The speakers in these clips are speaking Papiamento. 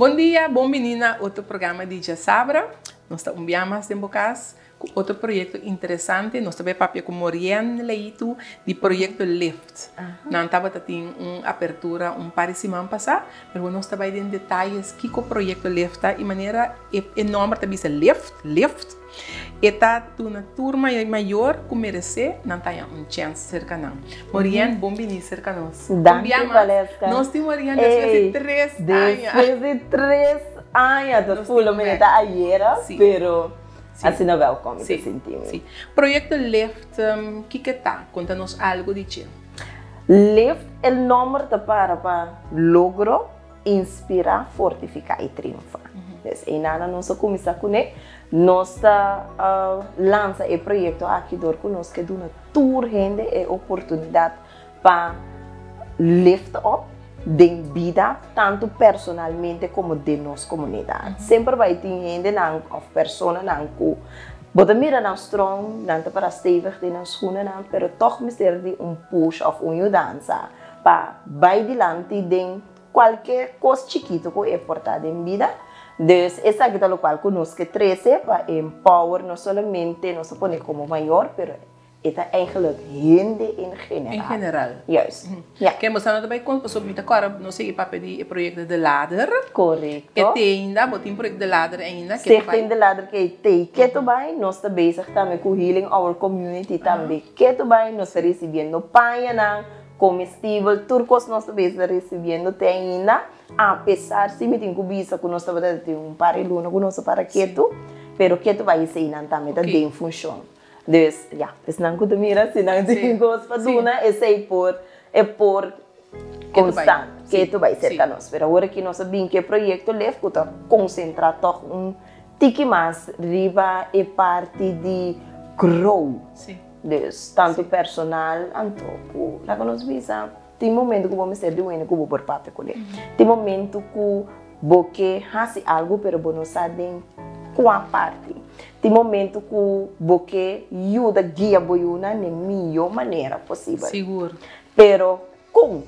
Bon dia, bon bini na otro programa di Djasabra. Nos ta un bia mas den bo cas cu otro proyecto interesante. Nos ta bay papia cu Morienne Leito di proyecto Lift. Nan tabata tin un apertura un par di siman pasa, pero nos ta bay den detayes kico proyecto Lift ta y manera e nomber ta bisa Lift, Lift, e ta duna tur mayor cu merece nan ta haña un chens cerca nan. Morienne, bon bini cerca nos. Un Danki, bia mas. Valeska. Nos tin Morienne despues di Ey, tres aña. despues di tres aña, ta Nos fulo tin mi bek. ta ayera, Sí. pero Sí. asina welkom mi ta Sí, sinti mi. sí. Proyecto Lift, kiko ta? Konta nos algo di dje. Lift, el nomber ta para pa logro, inspira, fortifica y triunfa. Dus eynana nos a cuminsa cune. Nos ta lansa e proyecto aki door cu nos ke duna tur hende e oportunidad pa lift up den bida, tanto personalmente como den nos comunidad. Semper bay tin hendenan of personanan cu bo ta mira nan strong, nan ta para stevig den nan schoenennan, pero toch mester di un push of un yudansa pa bay dilanti den cualke cos chikito cu e por ta den bida. Dus esaki ta locual cu nos ke trece pa empower no solamente nos ta pone como mayor, pero e ta eigenlijk hende in general. In general. Juist, ja. Ke boso no ta bay con pasobra mi ta corda nos sigui papia di e proyecto De Lader. Correcto. E te ainda, bo tin proyecto De Lader ainda. Ke ta bay? Stichting De Lader ke te keto bay. Nos ta bezig tambe cu Healing Our Community tambe keto bay. Nos ta ricibiendo pañanan, comestibel, tur cos nos ta bezig ta ricibiendo te ainda. A pesar si mi tin cu bisa cu nos tabata tin un par di luna cu nos a para keto, pero keto bay eseynan tambe ta den funcion. Dus ya, esnan ku ta mira si nan tin kos pa duna esei por e por konstant ketu bai serka nos. Pero awor aki nos a bin ku e proyekto Lef ku ta konsentrá tòg un tiki mas riba e parti di grow. Dus tantu personal anto ku laga nos bisa tin momento ku bo mester di un hende ku bo por papia kuné. Tin momento ku Bo ke hasi algu pero bo no sa den kua parti. Tin momento ku bo ke yuda guia bo yunan den mihó manera posibel. Sigur. Pero kon?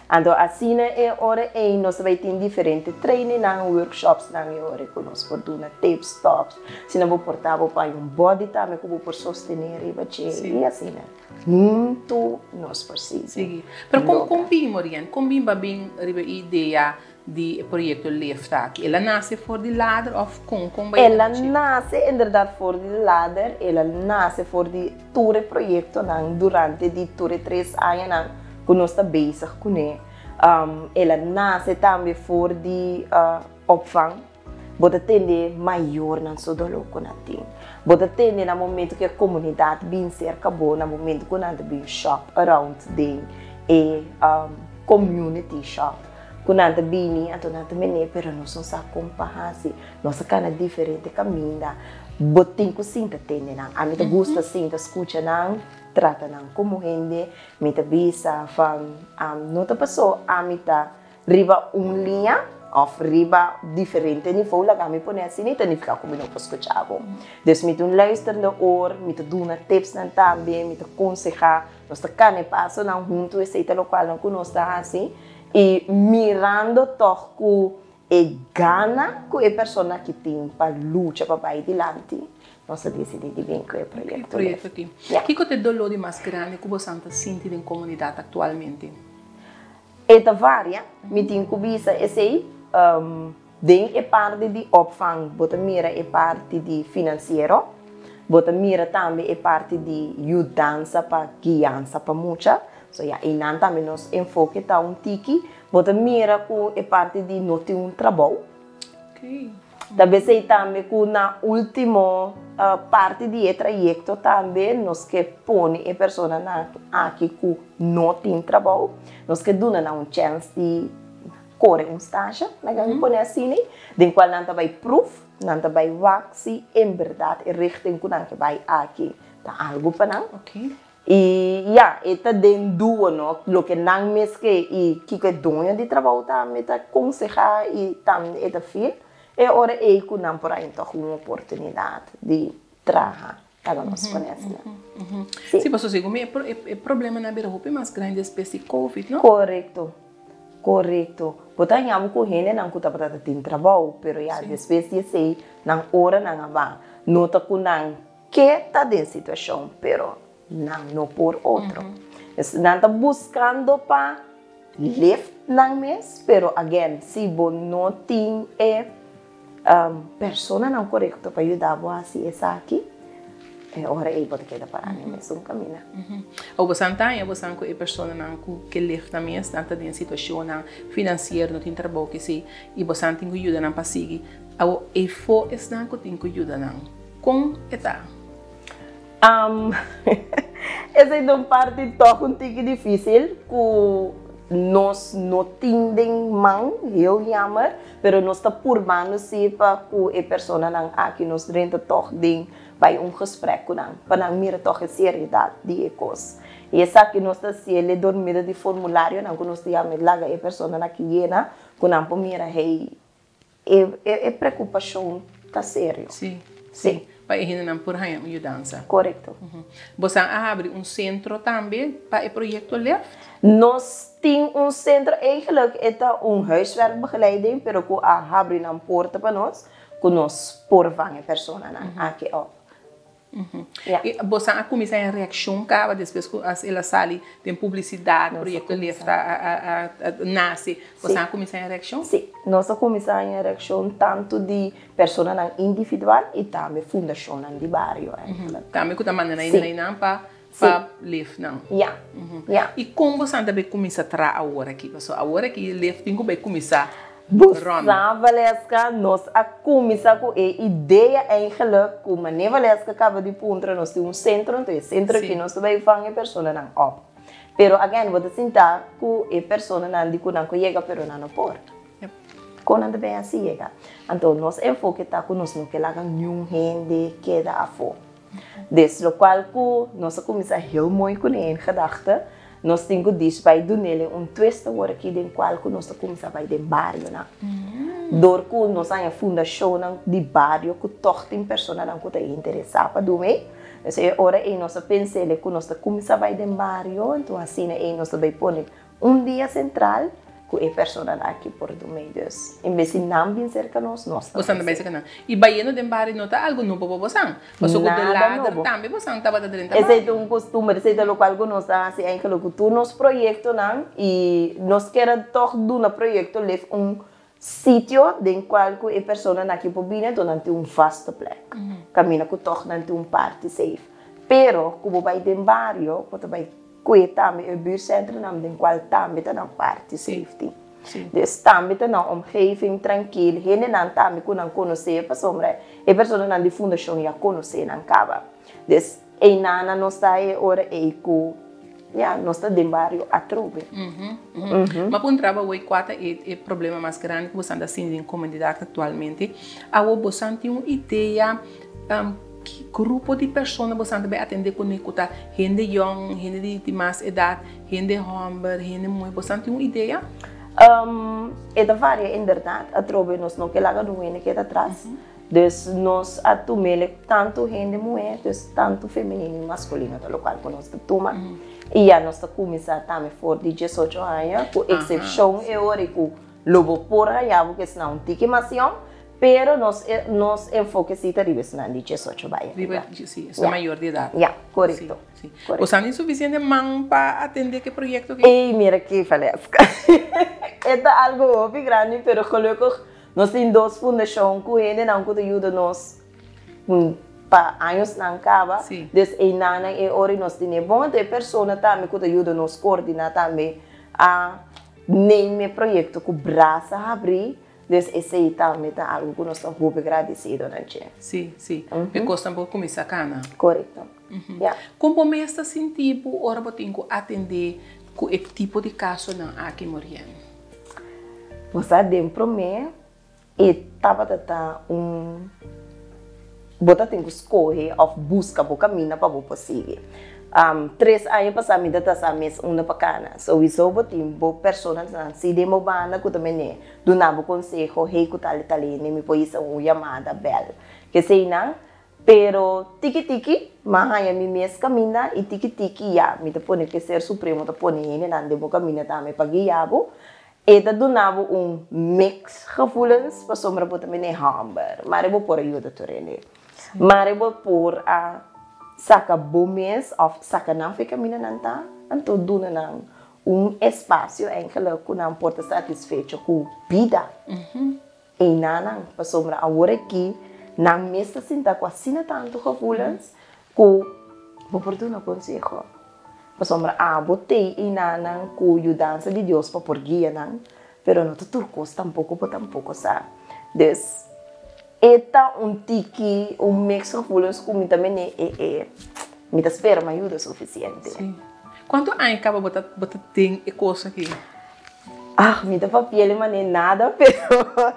Anto asina e ora ei nos ta bai tin diferente trainingnan, workshopsnan e ora ku nos por duna tips, tops. Asina bo por ta bo pa un body tambe ku bo por sostené riba dje i asina huntu nos por sigui. Sigui. Pero kon kon bin Morian? Kon bin ba bin riba e idea di e proyekto Lift aki? El a nase for di Lader òf kon kon bai El a nase inderdat for di Lader, el a nase for di tur e proyektonan durante di tur e tres añanan ku nos ta bezig kuné. El a nase tambe for di opvang. Bo ta tende mayornan su doló ku nan tin. Bo ta tende na momento ku e komunidat bin serka bo, na momento ku nan ta bin shop around den e community shop, ku nan ta bini anto nan ta mene pero nos no sa kon pa hasi, nos a kana diferente kaminda. Bo tin ku sinta tende nan. Ami ta gusta sinta skucha nan, trata nan komo hende. Mi ta bisa van no ta paso ami ta Riba un liña of riba diferente nivou laga mi pone asina y ta nifica cu mi no por scucha bo. Dus mi ta un luisterende oor, mi ta duna tipsnan tambe, mi ta conseha, nos ta cana e pasonan hunto, esey ta locualnan cu nos ta haci y mirando toch cu e gana cu e persona aki tin pa lucha pa bay dilanti, nos a dicidi di bin cu e proyecto. Proyecto aki. Kico ta e dolor di mas grandi cu bosan ta sinti den comunidad actualmente? E ta varia, mi tin ku bisa esei. Den e parti di opvang bo ta mira e parti di finansiero, bo ta mira tambe e parti di yudansa pa guiansa pa mucha, so ya einan tambe nos enfoke ta un tiki, bo ta mira ku e parti di no tin un trabou. Ta besei tambe ku na ultimo parti di e trayekto tambe nos ke pone e personanan aki ku no tin trabou, nos ke duna nan un chèns di kore un stasje, laga mi pone asina, den kual nan ta bai pruf, nan ta bai wak si en bèrdat e richting ku nan ke bai aki ta algu pa nan. I ya, e ta den duo no, loke nan mes ke i kiko e doño di trabou tambe ta konsehá i tambe e ta feel, e ora ei ku nan por haña tòg un oportunidat di traha, laga nos pone asina. Sí. Sí, pasobra segun mi e problemanan a bira hopi mas grandi despues di covid, no? Korekto. Korekto. Bo ta haña bo ku hendenan ku tabata ta tin trabou, pero ya despues di esei nan ora nan a ba. No ta ku nan ke ta den situashon, pero nan no por otro. Pues nan ta buskando pa lift nan mes, pero again, si bo no tin e personanan korekto pa yuda bo hasi esaki, e ora ei bo ta keda pará den mesun kaminda. Abo bo san taña bo san ku e personanan ku ke left nan mes nan ta den situashonnan finansiero, no tin trabou kesei, i bo san tin ku yuda nan pa sigui. Abo efo esnan ku tin ku yuda nan, kon e ta? Esei ta un parti tòg un tiki difísil ku nos no tin den man, heel jammer, pero nos ta purbando si pa ku e personanan aki nos drenta tòg den bai un gesprek ku nan, pa nan mira tòg e seriedat di e kos. I esaki nos ta hasiel dor medio di formularionan ku nos ta yama laga e personanan aki yena ku nan por mira hey E preokupashon ta serio. Sí, sí. Pa e hendenan por haña un yudansa. Korekto. Bosan a habri un sentro tambe pa e proyekto Lift? Nos tin un sentro, eigenlijk e ta un huiswerkbegeleiding, pero ku a habri nan porta pa nos, ku nos por vang e personanan aki op. Ja. I bosan a kuminsá en reakshon kaba despues ku el a sali den publisidat, Proyekto Lift a nase, bosan a kuminsá en reakshon? Sí, nos a kuminsá en reakshon tantu di personanan individual i tambe fundashonnan di bario eigenlijk. Tambe ku ta manda nan einan pa pa Lift nan. Ja, ja. I kon bosan ta bai kuminsá traha awor aki? Pasobra awor aki Lift tin ku bai kuminsá. Bo sa Valeska, nos a cuminsa cu e idea eigenlijk cu mane Valeska caba di puntra nos tin un centro, enton e centro aki nos ta bay vang e personanan op. Pero again bo ta sinta cu e personanan di cu nan cu yega pero nan no por. Con nan ta bay haci yega? Anto nos enfoke ta cu nos no ke laga niun hende keda afo. Dus locual cu nos a cuminsa heel mooi cu ne en gedachte, nos tin cu dish bay dunele un twist awor aki den cual cu nos ta cuminsa bay den barionan. Door cu nos haña fundacionnan di bario cu toch tin personanan cu ta interesa pa dun ey. Dus e ora ey nos a pensele cu nos ta cuminsa bay den bario, enton asina ey nos ta bay pone Un dia sentral ku e personanan aki por dun Dus en bes di nan bin serka nos, nos ta Bosan ta bai serka nan. I bayendo den bario no ta algu nobo pa bosan. Pasobra ku de lader tambe bosan tabata drenta bario. Esei ta un kostumber, esei ta lokual ku nos ta hasi eigenlijk ku tur nos proyektonan i nos kier a tòg duna proyekto lef un sitio den kual ku e personanan aki por bini anto nan tin un vaste plek. Kaminda ku tòg nan tin un parti safe. Pero ku bo bai den bario bo ta bai Kue tambe e buurtcentrumnan den cual tambe ta nan parti safety. Dus tambe ta nan omgeving trankil, hendenan tambe cu nan conoce pasobra e personanan di fundacion ya conoce nan caba. Dus eynana nos ta e ora ey cu ya nos ta den bario atrobe. Ma puntra bo awor cua ta e problema mas grandi cu bosan ta sinti den comunidad actualmente. Awor bosan tin un idea Ki grupo di persona bosan ta bai atendé kuné ku ta hende yòn, hende di mas edat, hende hòmber, hende muhé? Bosan tin un idea? E ta varia inderdat. Atrobe nos no ke laga un hende keda atras. Dus nos a tum'el tantu hende muhé, dus tantu femenino i maskulino ta lokual ku nos ta tuma. I ya nos ta kuminsá tambe for di diesocho aña, ku eksepshon e ora ku lo bo por haña bo ku esnan un tiki mas yòn. Pero nos nos enfoke si ta riba esnan di diesocho bai ariba. Riba, si, esnan mayor di edat. Ya, korekto. Si, si. Korekto. Boso tin sufisiente man pa atende ku e proyekto aki? Ey, mira ki Valeska. E ta algo hopi grandi, pero gelukkig nos tin dos fundashon ku hendenan ku ta yuda nos pa añosnan kaba. Si. Dus eynannan e ora nos tene bon, anto e persona tambe ku ta yuda nos koordiná tambe a neem e proyekto ku brasa habrí. Dus esei tambe ta algu ku nos ta hopi gradisido na dje. Sí, sí. E kosnan por kuminsá kana. Korekto. Ya. Kon bo mes ta sinti bo ora bo tin ku atendé ku e tipo di kasonan aki, Morienne? Bo sa den promé e tabata ta un bo ta tin ku skohe òf buska bo kaminda pa bo por sigui. Tres aña pasá mi ta sa mes unda pa kana. Souiso bo tin bo personanan si den bo banda ku ta mene duna bo konseho, hey ku tal i tal hende mi por hisa un yamada, bèl. Keseinan, pero tiki tiki m'a haña mi mes kaminda i tiki tiki ya mi ta pone ke Ser Supremo ta pone hendenan den bo kaminda tambe pa guia bo. E ta duna bo un mix gevoelens pasobra bo ta mene homber, mare bo por a yuda tur hende. Mare bo por a saca bo mes of saca nan for e caminda nan ta, anto duna nan un espacio eigenlijk cu nan por ta satisfecho cu bida. Einanan, pasobra awor aki nan mes ta sinta cu asina tanto gevoelens cu bo por duna conseho. Pasobra abo tei einanan cu yudansa di Dios pa por guia nan, pero no ta tur cos tampoco bo tampoco sa. Dus, e ta un tiki, un mix gevoelens cu mi ta mene e e mi ta spera mi a yuda suficiente. Sí. Cuanto aña caba bo ta bo ta den e cos aki? Ah, mi ta papia li manera nada, pero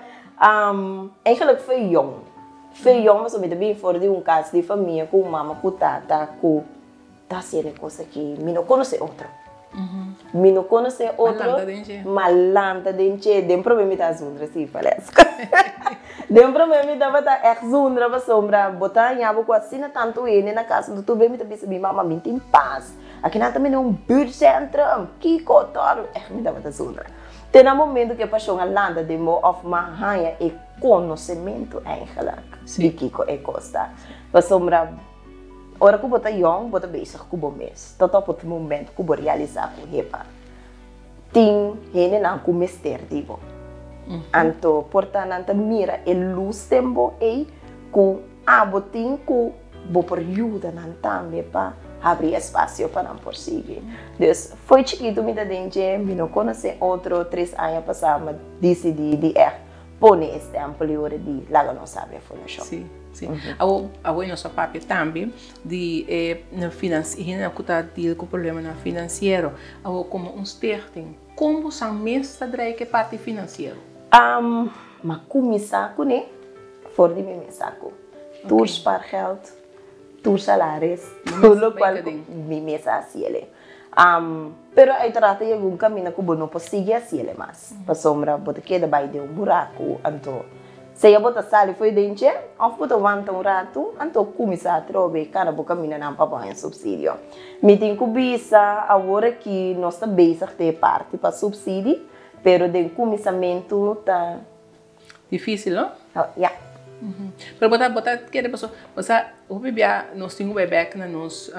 eigenlijk foi yong. Foi yong pasobra mi ta bin for di un kas di famia ku mama ku tata ku ta hasiendo e kos aki. Mi no konosé otro. Mi no konosé otro. Ma lanta den dje. Den promé mi ta zundra si, Valesca. Den promé mi tabata ègt zundra pasobra bo ta haña bo ku asina tantu hende na kas, anto tur bes mi ta bisa mi mama mi tin pas. Aki nan ta mende un buurtcentrum, kiko tòr, ègt mi tabata zundra. Te na momento ku e pashon a lanta den bo òf m'a haña e konosementu eigenlijk di kiko e kos ta. Pasobra ora ku bo ta yòn bo ta bezig ku bo mes, tot op e momento ku bo realisá ku hepa tin hendenan ku mester di bo. Anto por ta nan ta mira e lus den bo ei ku abo tin ku bo por yuda nan tambe pa habri espasio pa nan por sigui. Dus fo'i chikitu mi ta den dje, mi no konosé otro, tres aña pasá mi a disidí di ègt pone e stèmpel i ora di laga nos habri e fundashon. Sí, sí. Awo, awo nos a papia tambe di e hendenan ku ta deal ku problemanan finansiero. Awo komo un stichting, kon bo san mes ta drei ku e parti finansiero? Mi a kuminsá kuné for di mi mes saku. Tur spaargeld, tur salaris, tur locual cu mi mes a haciele. Pero uiteraard ta yega un camina cu bo no por sigui haciele mas, pasobra bo ta keda bay den un buraco, anto sea bo ta sali fo'i den dje of bo ta wanta un rato, anto cuminsa atrobe cana bo caminanan pa bo haña subsidio. Mi tin cu bisa awor aki nos ta bezig te e parti pa subsidi, pero den cuminsamento ta. Difícil, no? Oh, ya. Pero bo ta, bo ta kere paso, bo sa, hopi bia nos tin ku bai bek na nos,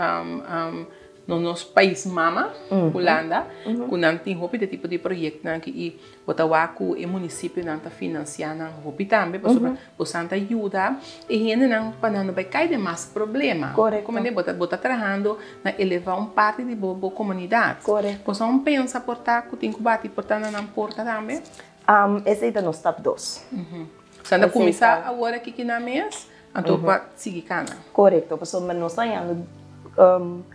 na nos pais mama, Hulanda, ku nan tin hopi de tipo di proyektonan aki i bo ta wak ku e munisipionan ta finansiá nan hopi tambe pasobra bosan ta yuda e hendenan pa nan no bai kai den mas problema. Korekto. Komo bo ta, bo ta trahando na elevá un parti di bo, bo komunidat. Korekto. Bosan un pensa por ta ku tin ku bati porta na nan porta tambe? Esei ta nos stap dos. Sa ta kuminsá awor aki kina mes, anto pa sigui kana. Korekto, pasobra nos ta hañando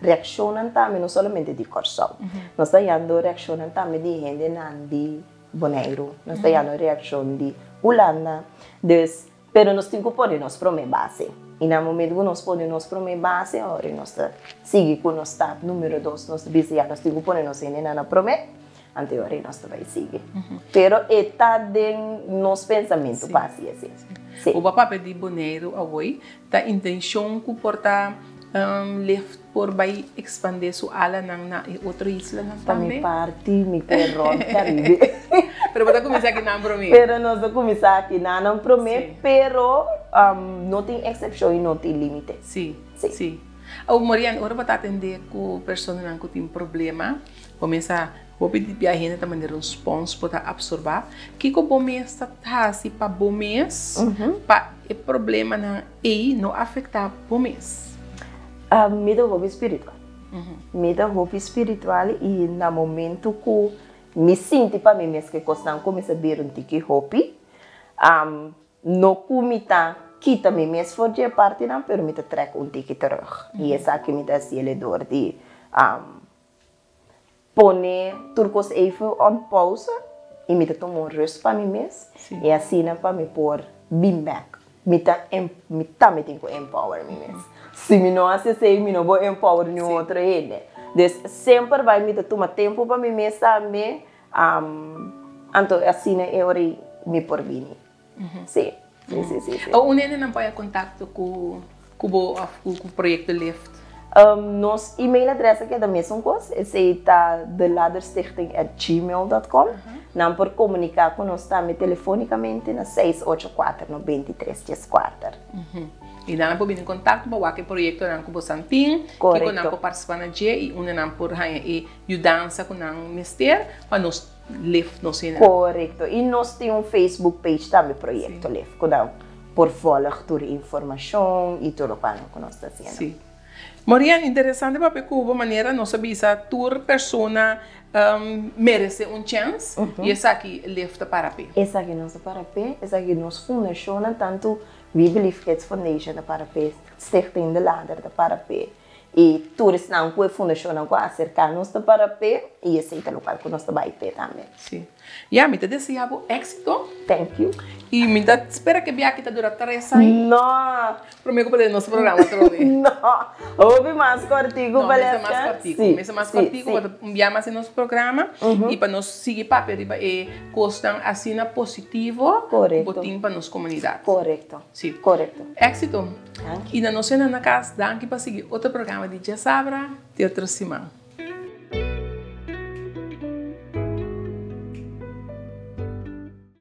reakshonnan tambe no solamente di Kòrsou. Nos ta hañando reakshonnan tambe di hendenan di Boneiru, nos ta hañando reakshon di Hulanda. Dus, pero nos tin ku pone nos promé base. I na momento ku nos pone nos promé base, ora nos ta sigui ku nos stap numero dos, nos ta bisa ya nos tin ku pone nos hendenan na promé. Anto e ora ei nos ta bai sigui. Pero e ta den nos pensamentu pa hasi esei. Sí. Bo papia di Boneiru awoi, ta intenshon ku por ta lift por bai ekspandé su alanan na e otro islanan Pa mi tambe? parti mi ke rònt Karibe. Pero bo ta kuminsá akinan promé. Pero nos ta kuminsá akinanan promé, pero no tin eksepshon i no tin límite. Sí, sí. Awor Morian, ora bo ta atendé ku personanan ku tin problema, Bo mes a hopi di bia hende ta manera un spons bo ta absorba. Kiko bo mes ta hasi pa bo mes pa e problemanan ei no afekta bo mes? Mi ta hopi spiritual. Mi ta hopi spiritual i na momento ku mi sinti pa mi mes ku e kosnan kuminsá bira un tiki hopi, No ku mi ta kita mi mes for dje partinan pero mi ta trek un tiki terug. I esaki mi ta hasiel dor di pone tur kos even on pauze i mi ta tuma un rust pa mi mes i asina pa mi por bin bek. Mi ta mi tambe tin ku empower mi mes. Si mi no hasi esei mi no por empower niun otro hende. Dus semper bai mi ta tuma tempu pa mi mes tambe. Anto asina e ora ei mi por bini. Sí, sí, sí, sí, sí. O un hende nan por haya contacto cu bo of cu proyecto Lift? Nos e-mailadres a keda mesun kos, esei ta deladderstichting@gmail.com. Nan por komuniká ku nos tambe telefonikamente na 684 93 14. I nan por bini en kontakto pa wak e proyektonan ku bosan tin, kiko nan por partisipá na dje i unda nan por haña e yudansa ku nan mester pa nos lift nos hende. Korekto. I nos tin un Facebook page tambe Proyekto Lift ku nan por volg tur informashon i tur lokual ku nos ta hasiendo. Sí. Morian, interesante papia ku bo manera nos a bisa tur persona merese un chèns i esaki Lift ta para p'e. Esaki nos ta para p'e, esaki nos fundashonnan tantu We Believe Kids Foundation ta para p'e, Stichting De Ladder ta para p'e i tur esnan ku e fundashonnan ku a aserká nos ta para p'e i esei ta lokual ku nos ta bai p'e tambe. Sí. Ya, mi ta desea bo éxito. Thank you. Y mi ta spera que biaha aki ta dura tres aña. No. Prome cu por nos programa atrobe. No. Hopi mas cortico, No, mester mas cortico. Sí, mester mas cortico, sí. Un biaha mas den nos programa. Y pa nos sigui papia riba e cosnan asina positivo. Correcto. Cu bo tin pa nos comunidad. Correcto. Sí. Correcto. Éxito. Danki. Y na nos hende na cas, danki pa sigui otro programa di Djasabra. Te otro siman.